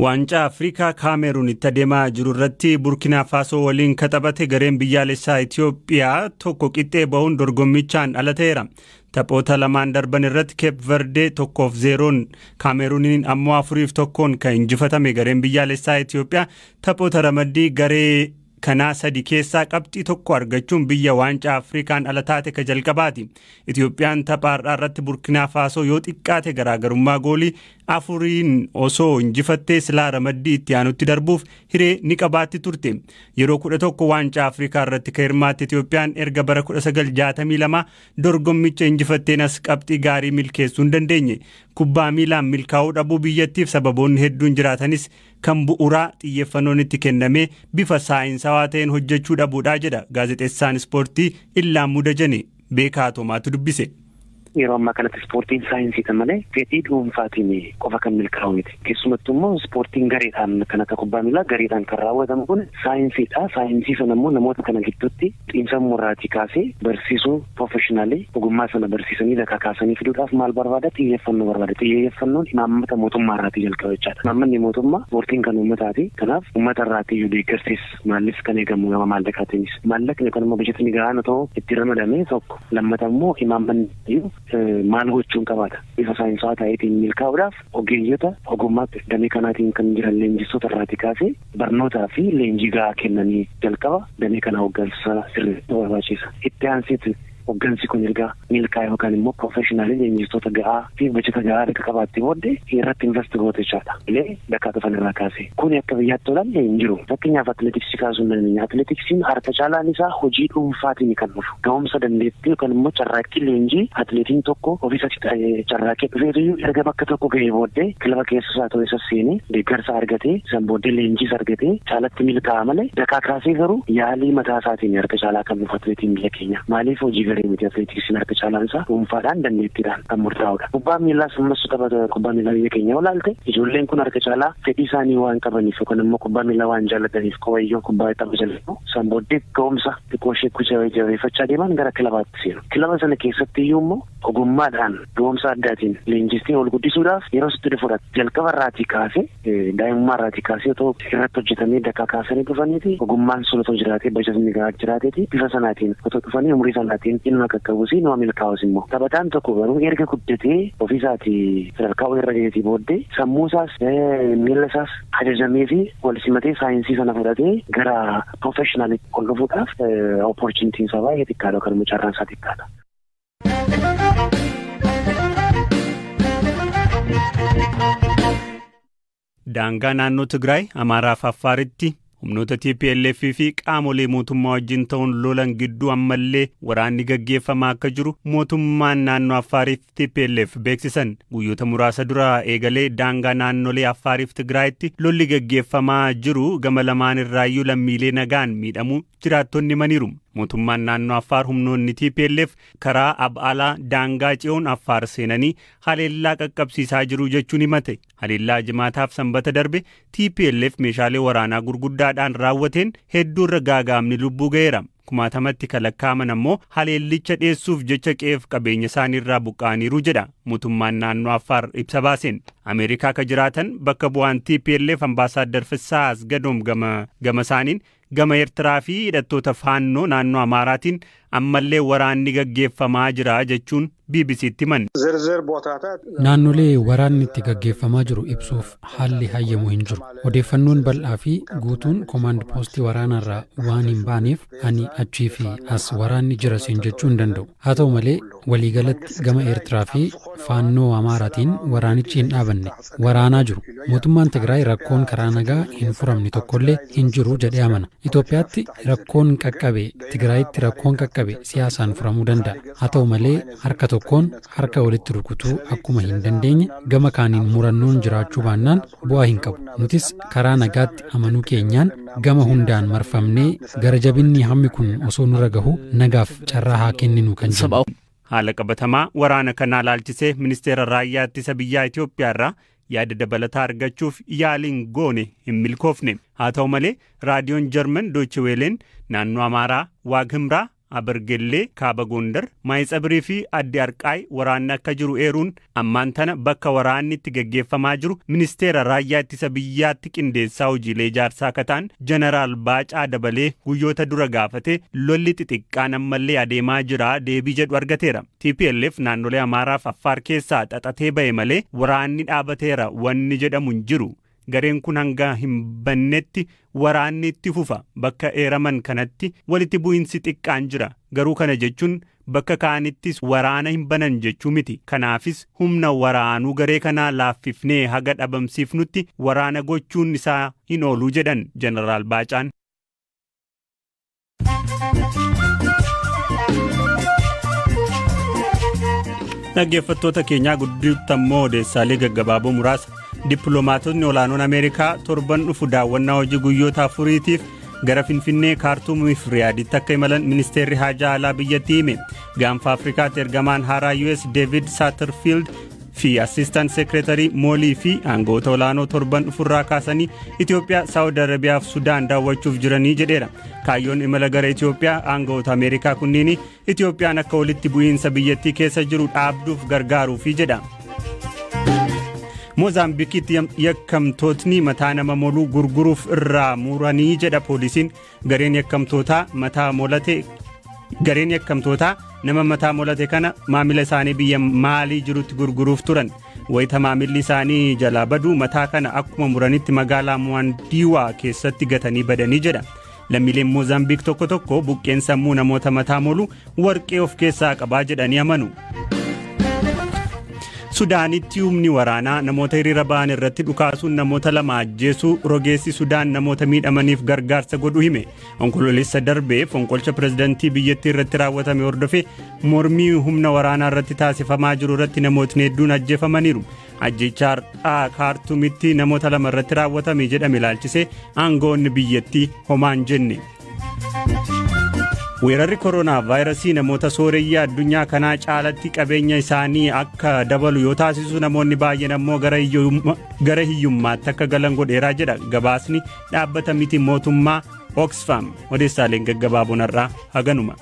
Waancaa Afrikaa Kaameruun itti adeemaa jiru irratti Burkinaa Faasoo waliin taphate gareen biyyaalessaa Itoophiyaa tokko qixxee bahuun dorgommichaan ala ta'eera. Taphoota lamaan darban irratti Keep Verdee 1-0, Kaameruuniin ammoo 4-1 kan injifatame gareen biyyaalessaa Itoophiyaa taphoota ramaddii garee kanaa sadi keessaa qabxii tokko argachuun biyya waancaa Afrikaan ala taate ka jalqabaati. Itoophiyaan tapha har'aa irratti Burkinaa Faasoo yoo xiqqaate garaagarummaa goolii afuriin osoo injifattee silaa ramaddii itti aanutti darbuuf hiree ni qabaatti turte. Yeroo 11 waancaa Afrikaa irratti kan hirmaatte Itoophiyaan erga bara 1962 dorgommicha injifatteen as qabxii gaarii milkeessuu hin dandeenye. Kubbaa miilaan milkaa'uu dhabuu biyyattiif sababoonni hedduun jiraatanis, kan bu'uuraa xiyyeeffannoon itti kennamee bifa saayinsawaa ta'een hojjechuu dhabuudhaa jedha gaazexeessaan ispoortii Illaa Dajane. Beekaa Toomaatu dubbise. Yeroo ammaa kanatti ispoortiin saayinsiidha malee fedhii dhuunfaatiin qofa kan milkaa'u miti. Keessumattuu immoo ispoortiin gareedhaan kan akka kubbaa miilaa gareedhaan kan raawwatamu kun saayinsiidha. Saayinsii sana immoo namoota kana gidduutti xiinsammuu irraatii kaasee barsiisuu, professional ogummaa sana barsiisanii dakaa kaasanii fiduudhaaf maal barbaada? Xiyyeeffannoo barbaada. Xiyyeeffannoon imaammata mootummaa irraatii jalqaba jechaadha. Imaammanni mootummaa ispoortiin kan uummataati. Kanaaf uummata irraatii iyyuu deeggarsis maallis kan eegamu gama maallaqaatiinis. Maallaqni yookaan immoo bajetni gahaan otoo itti ramadamee tokko, lammata immoo imaammanni maal gochuun qabaata. Bifa saayinsawaa ta'eetiin milkaa'uudhaaf ogeeyyota ogummaa damee kanaatiin kan jiran leenjistoota irraatii kaasee barnootaa fi leenjii gahaa kennanii jalqaba damee kana hooggansa sirrii barbaachisa. Itti aanseetu hooggansi kun erga milkaa'e yookaan immoo professional leenjistoota gahaa fi bajeta gahaa erga qabaatte booddee irratti invest goote jechaadha. Illee bakka dhufan irraa kaasee. Kuni akka biyyaatti olaalle hin jiru. Fakkeenyaaf, atileetiksii kaasuu hin dandeenya. Atileetiksiin harka caalaan isaa hojii dhuunfaatiin kan dhufu. Ga'umsa dandeettii yookaan immoo carraaqqii leenjii atileetiin tokko ofiisatti carraaqqii dhufeetu erga bakka tokko ga'ee booddee kilaba keessa isaa ta'uu isa seenee deeggarsa argatee, san booddee leenjiis argatee caalatti milkaa'a malee dakaa kaasee garuu yaalii mataa isaatiin harka caalaa kan dhufu atileetiin biyya keenya. Maaliif? Hojii garee miti, atileetiksiin harka caalaan isaa dhuunfaadhaan dandeettiidhaan kan murtaa'udha. Kubbaa miillaas ammas, taphata kubbaa miillaa biyya keenya olaalte, ijoolleen kun harka caalaa fedhii isaanii waan qabaniif yookaan immoo kubbaa miillaa waan jaallataniif qobayyoo kubbaa tapha jallatu, san booddee ga'umsa xiqqoo ishee jabeeffachaa deeman gara kilabaatti seenu. Kilaba sana keessatti iyyuu immoo ogummaadhaan ga'umsa addaatiin leenjistee ol guddisuudhaaf yeroo sitti dhufuudha. Jalqaba irraatii kaasee, daa'imummaa irraatii kaasee otoo irratti hojjetamee dakaa kaasanii dhufaniiti, ogummaan sun otoo jiraatee, bajatni gahaa jiraateeti, bifa sanaatiin otoo dhufanii umurii sanaatiin ilma qaqqabus nama milkaa'us immoo. Taphataan tokko garuu erga guddatee ofiisaatii sadarkaa irra gaheetii booddee sammuu isaas miila isaas ajajamee fi wal simatee saayinsii sana fudhatee gara professionalitti ol dhufuudhaaf opportunityn isaa baay'ee xiqqaadha yookaan immoo carraan isaa xiqqaadha. Daangaa naannoo Tigraay, Amaaraa fi Affaaritti humnoota TPLF fi qaamolee mootummaa wajjin ta'uun lolan gidduu ammallee waraanni gaggeeffamaa akka jiru mootummaan naannoo Affaariif TPLF beeksisan. Guyyoota muraasa dura eegalee daangaa naannolee Affaariif Tigraayitti lolli gaggeeffamaa jiru gama lamaan irraayyuu lammiilee nagaan miidhamuu jiraattonni himaniiru. Mootummaan naannoo Affaar humnoonni TPLF karaa Ab'aalaa daangaa ce'uun Affaar seenanii haleellaa qaqqabsiisaa jiru jechuun himate. Haleellaa Jimaataaf Sanbata darbe TPLF meeshaalee waraanaa gurguddaadhaan raawwateen hedduu irra gaagaamni lubbuu ga'eera. Kumaatamatti kalakkaa'aman ammoo haleellicha dheessuuf jecha qe'eef qabeenya isaaniirraa buqqa'aniiru jedha mootummaan naannoo Affaar ibsa baaseen. Ameerikaa ka jiraatan bakka bu'aan TPLF Ambaasaaddar Fissaa Asgadoom gama isaaniin, gama Eertiraa fi hidhattoota Faannoo naannoo Amaaraatiin ammallee waraanni gaggeeffamaa jira jechuun BBCtti himan. Naannolee waraanni itti gaggeeffamaa jiru ibsuuf haalli hayyamu hin jiru. Odeeffannoon bal'aa fi guutuun command post waraanarraa waan hin baaneef ani achii fi as waraanni jira siin jechuu hin danda'u. Haa ta'u malee, waliigalatti gama Eertiraa fi Faannoo Amaaraatiin waraanichi hin dhaabanne, waraanaa jiru. Mootummaan Tigraay rakkoon karaa nagaa hin furamne tokkollee hin jiru jedhee amana. Itoophiyaatti rakkoon qaqqabe, Tigraayitti rakkoon qaqqabe siyaasaan furamuu danda'a. Haa ta'u malee, harka tokkoon harka walitti rukutuu akkuma hin dandeenye, gama kaaniin murannoon jiraachuu baannaan bu'aa hin qabu. Nutis karaa nagaatti amanuu keenyaan gama hundaan marfamnee gara jabinni hammi kun osoo nurra gahu nagaaf carraa haa kenninu kan jennu. Haala qabatamaa waraana kanaa laalchisee ministeera raayyaa ittisa biyyaa Itoophiyaa irraa yaada dabalataa argachuuf yaaliin goone hin milkoofne. Haa ta'u malee, raadiyoon Jarman Deutsche Welleen naannoo Amaaraa Waag Himraa Abargellee, Kaaba Gondar, Maayitsabirii fi Addi Arqaay waraanni akka jiru eeruun ammaan tana bakka waraanni itti gaggeeffamaa jiru ministeera raayyaa ittisa biyyaatti qindeessaa hojiilee ijaarsaa akka ta'an Jeneraal Baacaa Dabalee guyyoota dura gaafate lolli xixiqqaan ammallee adeemaa jira deebii jedhu argateera. TPLF naannolee Amaaraa fi Affaar keessaa xaxatee ba'e malee waraanni dhaabateera wanni jedhamu hin jiru. Gareen kun hanga hin bannetti waraanni itti fufa. Bakka eeraman kanatti walitti bu'iinsi xiqqaan jira. Garuu kana jechuun bakka kaanittis waraana hin banan jechuu miti. Kanaafis humna waraanuu garee kanaa laaffifnee haga dhabamsiifnutti waraana gochuun isaa hin oolu jedhan Jeneraal Baacaan. Dhaggeeffattoota keenyaa gidduutti ammoo odeessaalee gaggabaaboo muraasa. Dippiloomaatonni olaanoon Ameerikaa torban dhufu daawwannaa hojii guyyoota afuriitiif gara Finfinnee, Kaartuumii fi Riyaaditti akka imalan ministeerri haajaa alaa biyyattii hime. Gaanfa Afrikaatti ergamaan haaraa US David Satterfield fi assistant seekiretarii Moolii fi aangawoota olaanoo torban dhufurraa kaasanii Itoophiyaa, Saawud Arabiyaa fi Sudaan daawwachuuf jiranii jedheera. Kaayyoon imala gara Itoophiyaa aangawoota Ameerikaa kunniin Itoophiyaan akka walitti bu'iinsa biyyattii keessa jiru dhaabduuf gargaaruufi jedha. Moozaambikiitti yakkamtootni mataa nama moluu gurguruuf irraa muranii jedha poolisiin. Gareen yakkamtootaa mataa molate gareen yakkamtootaa nama mataa molate kana maamila isaanii biyya maalii jirutti gurguruuf turan. Wayita maamilli isaanii jalaa baduu mataa kana akkuma muranitti magaalaa Muwaandiiwaa keessatti gatanii badanii jedha. Lammiileen Moozaambiik tokko tokko buqqeen sammuu namoota mataa molu warqee of keessaa qabaa jedhanii amanu. Sudaanitti humni waraanaa namoota hiriira ba'an irratti dhukaasuun namoota lama ajjeesuu rogeessi Sudaan namoota miidhamaniif gargaarsa godhu hime. Onkoloolessa darbee fonqolcha pirezidantii biyyattii irratti raawwatame hordofee mormii humna waraanaa irratti taasifamaa jiru irratti namootni hedduun ajjeefamaniiru. Ajjeechaa har'aa Kaartuumitti namoota lama irratti raawwatame jedhame ilaalchisee aangawoonni biyyattii homaa hin jenne. Weerarri koronaa vaayirasii namoota sooreyyii addunyaa kanaa caalatti qabeenya isaanii akka dabalu yoo taasisu namoonni baay'een ammoo gara hiyyummaatti akka galan godheeraa jedha gabaasni dhaabbata miti mootummaa Oxfam. Odeessaaleen gaggabaaboon har'aa haganuma.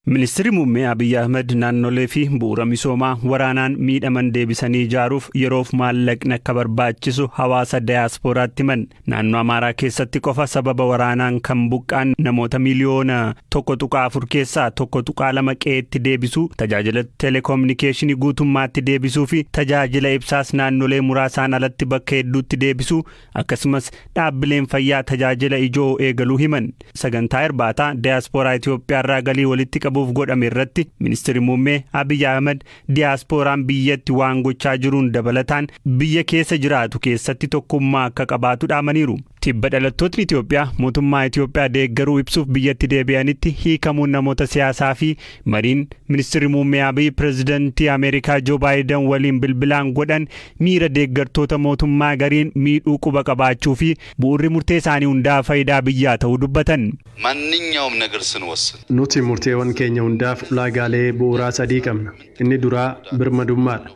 Ministeerri muummee Abiyyi Ahmed naannolee fi bu'uura misoomaa waraanaan miidhaman deebisanii ijaaruuf yeroof maallaqni akka barbaachisu hawaasa dayaaspooraatti himan. Naannoo Amaaraa keessatti qofa sababa waraanaan kan buqqaan namoota miliyoona 1.4 keessaa 1.2 qe'eetti deebisuu, tajaajila teleekoominikeeshinii guutummaatti deebisuu fi tajaajila ibsaas naannolee muraasaan alatti bakka hedduutti deebisuu akkasumas dhaabbileen fayyaa tajaajila ijoo eegaluu himan. Sagantaa irbaataa dayaaspooraa Itoophiyaa irraa galii walitti qabuuf godhame irratti ministeerri muummee Abiyyi Ahmed diyaaspooraan biyyatti waan gochaa jiruun dabalataan biyya keessa jiraatu keessatti tokkummaa akka qabaatu dhaamaniiru. Tibba dhalattootni Itoophiyaa mootummaa Itoophiyaa deeggaruu ibsuuf biyyatti deebi'anitti hiikamuun namoota siyaasaa fi mariin ministeerri muummee Abiyyi pirezidantii Ameerikaa Joo Baayiden waliin bilbilaan godhan miira deeggartoota mootummaa gariin miidhuu quba qabaachuu fi bu'uurri murtee isaanii hundaa faayidaa biyyaa ta'uu dubbatan. ማንኛውም ነገር ስንወስን Nuti murteewwan keenya hundaaf ulaagaalee bu'uuraa sadii qabna. Inni duraa birmadummaadha.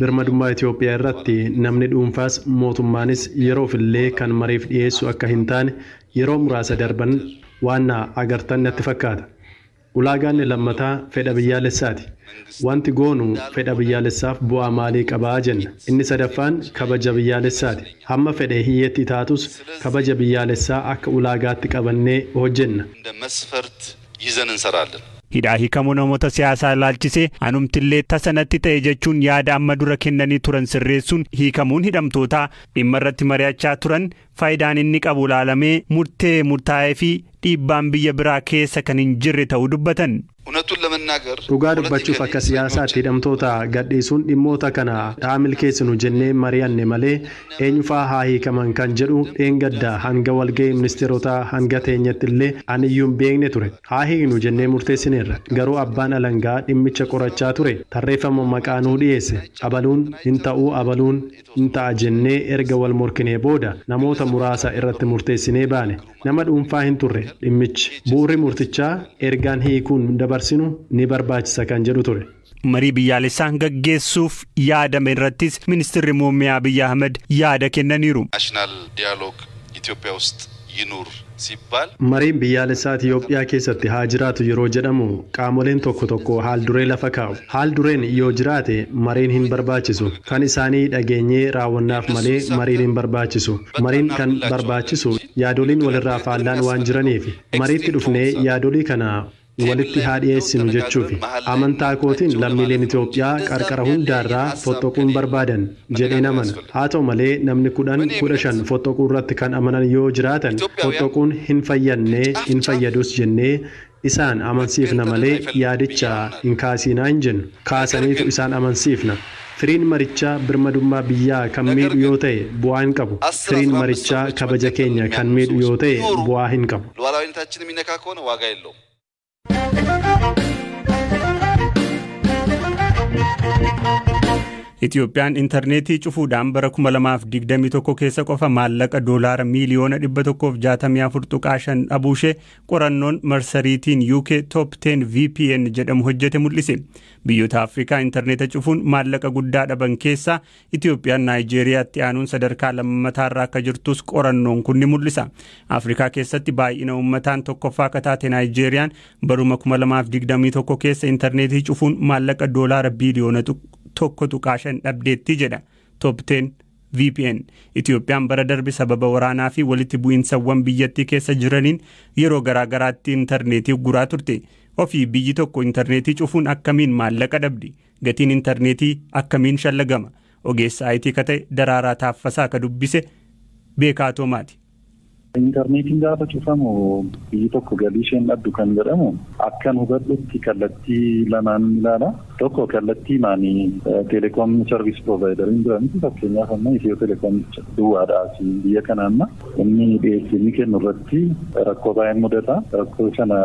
Birmadummaa Itoophiyaa irratti namni dhuunfaas mootummaanis yeroof illee kan mariif dhiyeessu akka hin taane yeroo muraasa darban waan agartan natti fakkaata. Ulaagaan lammataa fedha biyyaalessaati. Wanti goonu fedha biyyaalessaaf bu'aa maalii qabaa jenna. Inni sadaffaan kabaja biyyaalessaati. Hamma fedhe hiyyeetti taatus kabaja biyyaalessaa akka ulaagaatti qabannee hojjenna. እንደ መስፈርት ይዘን እንሰራለን። Hidhaa hiikamuu namoota siyaasaa ilaalchisee anumtillee tasanatti ta'e jechuun yaada amma dura kennanii turan sirreessuun hiikamuun hidhamtootaa dhimma irratti mari'achaa turan faayidaan inni qabu ilaalamee murtee murtaa'ee fi dhiibbaan biyya biraa keessa kan hin jirre ta'uu dubbatan. እውነቱን ለመናገር Dhugaa dubbachuuf akka siyaasaatti hidhamtoota gadhiisuun dhimmoota kana haa milkeessinu jennee mari'anne malee eenyufaa haa hiikaman kan jedhu dheengadda hanga walga'ii ministeerotaa hanga teenyatti illee aniyyuu hin beekne ture. Haa hiiknu jennee murteessineerra. Garuu abbaan alangaa dhimmicha qorachaa ture. Tarreeffama maqaa nuu dhiyeesse. Abaluun hin ta'uu abaluun hin ta'a jennee erga wal morkinee booda namoota muraasa irratti murteessinee baane. Nama dhuunfaa hin turre dhimmichi. Bu'uurri murtichaa ergaan hiikuun dabarsinu ni barbaachisa kan jedhu ture. Marii biyyaalessaa gaggeessuuf yaadame irrattis ministeerri muummee Abiy Ahmed yaada kennaniiru. ናሽናል ዲያሎግ ኢትዮጵያ ውስጥ ይኑር ሲባል Mariin biyyaalessaa Itiyoophiyaa keessatti haa jiraatu yeroo jedhamu qaamoleen tokko tokko haal duree lafa kaa'u. Haal dureen yoo jiraate mariin hin barbaachisu. Kan isaanii dhageenyee raawwannaaf malee mariin hin barbaachisu. Mariin kan barbaachisu yaadoliin walirraa faallaan waan jiraniif mariitti dhufnee yaadolii kana walitti haa dhiyeessinu jechuufi. Amantaa kootiin lammiileen Itoophiyaa qarqara hundaarraa fottoquun barbaadan jedheen amana. Haa ta'u malee namni 10, 15 fottoquu irratti kan amanan yoo jiraatan fottoquun hin fayyadne hin fayyadus jennee isaan amansiifna malee yaadicha hin kaasinaa hin jennu. Kaasaniitu isaan amansiifna. Firiin marichaa birmadummaa biyyaa kan miidhu yoo ta'e bu'aa hin qabu. Firiin marichaa kabaja keenya kan miidhu yoo ta'e bu'aa hin qabu. ሉዓላዊነታችን የሚነካ ከሆነ ዋጋ የለውም። Itiyoophiyaan intarneetii cufuudhaan bara 2021 keessa qofa maallaqa doolaara miiliyoona 164.5 dhabuushee qorannoon marsariitiin UK Top 10 VPN jedhamu hojjete mul'ise. Biyyoota Afrikaa intarneeta cufuun maallaqa guddaa dhaban keessaa Itiyoophiyaan Naayijeeriyaatti aanuun sadarkaa lammataarra akka jirtus qorannoon kun ni mul'isa. Afrikaa keessatti baay'ina uummataan tokkoffaa akka taate Naayijeeriyaan baruma 2021 keessa intarneetii cufuun maallaqa doolaara biiliyoona 1.5 dhabdeetti jedha Top 10 VPN. Itiyoophiyaan bara darbe sababa waraanaa fi walitti bu'iinsawwan biyyattii keessa jiraniin yeroo garaagaraatti intarneetii guraa turte. Ofii biyyi tokko intarneetii cufuun akkamiin maallaqa dhabdi? Gatiin intarneetii akkamiin shallagama? Ogeessa IT ka ta'e Daraaraa Taaffasaa ka dubbise Beekaa Toomaati. Intarneetiin gaafa cufamu biyyi tokko galii isheen dhabdu kan jedhamu akkan hubadhutti kallattii lamaan ilaala. Tokko kallattii maanii teleekoom sarviis provaayidariin jirantu fakkeenyaaf amma Itiyoo teleekoom duwwaadhaa fi biyya kana amma inni dhiyeessii inni kennu irratti rakkoo baay'een mudata. Rakkoo sana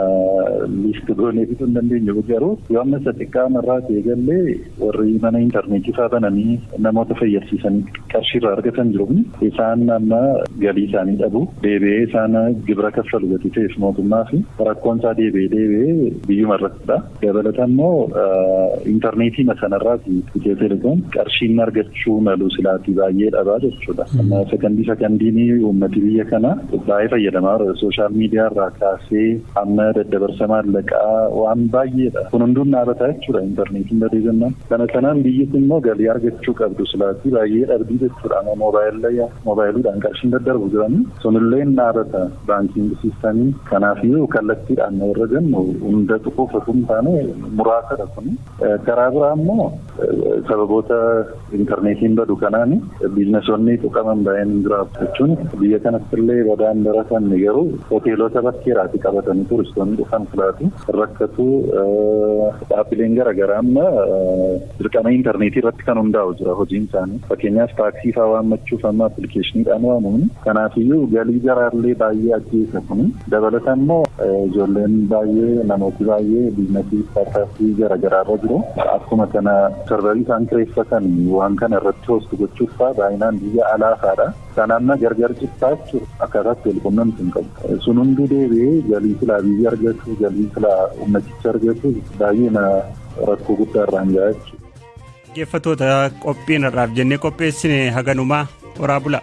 liist goonee fixuu hin dandeenyu garuu yoo amma isa xiqqaa irraa eegallee warri mana intarneetii faa bananii namoota fayyadsiisanii qarshii irraa argatan jiru isaan amma galii isaanii dhabu. Deebi'ee isaan gibira kaffalu gatii ta'eef mootummaa fi rakkoon isaa deebi'ee biyyuma irrattidha. Dabalataan immoo intarneetii sanarraati Itiyoo teleekoom qarshiin argachuu malu silaatii baay'ee dhabaa jechuudha. Amma sekandiin uummati biyya kana baay'ee fayyadamaa jira. Sooshaal miidiyaa irraa kaasee amma daddabarsa maallaqaa waan baay'eedha. Kun hunduun dhaabataa jechuudha intarneetiin badee jennaan. Kana kanaan biyyi kun immoo galii argachuu qabdu silaatii baay'ee dhabdii jechuudha. Amma moobaayiliidhaan qarshiin daddarbu jiranii sunillee dhaabata baankiin siistamii kanaafiyyuu kallattiidhaan warra jennu hunda tuquuf osoo hin taane muraasadha kun. Karaa biraa immoo sababoota intarneetiin badu kanaan biiznesoonni tuqaman baay'een hin jiraatu jechuun biyya kanatti illee badaan baratan garuu hoteelota bakkeeraati qabatanii turistoonni dhufan filaatu rakkatu dhaabbileen garaagaraa amma dirqama intarneetii irratti kan hundaa'u jira hojiin isaanii. Fakkeenyaaf taaksii fa'aa waammachuuf amma appilikeeshiniidhaan waamamu. Kanaafiyyuu galii garaallee baay'ee ajjeesa kun. Dabalataan immoo ijoolleen baay'ee namooti baay'ee biizinasii istaartaappii garaagaraa irra jiru. Akkuma kana sarvarii isaan kireeffatan waan kana irratti hoostu gochuuf fa'aa baay'inaan biyya alaa fa'aadha. Kanaaf gargar cittaa jechuudha akkaataatti wal quunnamti hin qabu. Sun hunduu deebi'ee galii silaa biyyi argatu galii silaa uummatichi argatu baay'ee rakkoo guddaa irraan gahaa jechuudha. Dhaggeeffattoota qophiin har'aaf jennee qopheessine haganumaa horaa bula.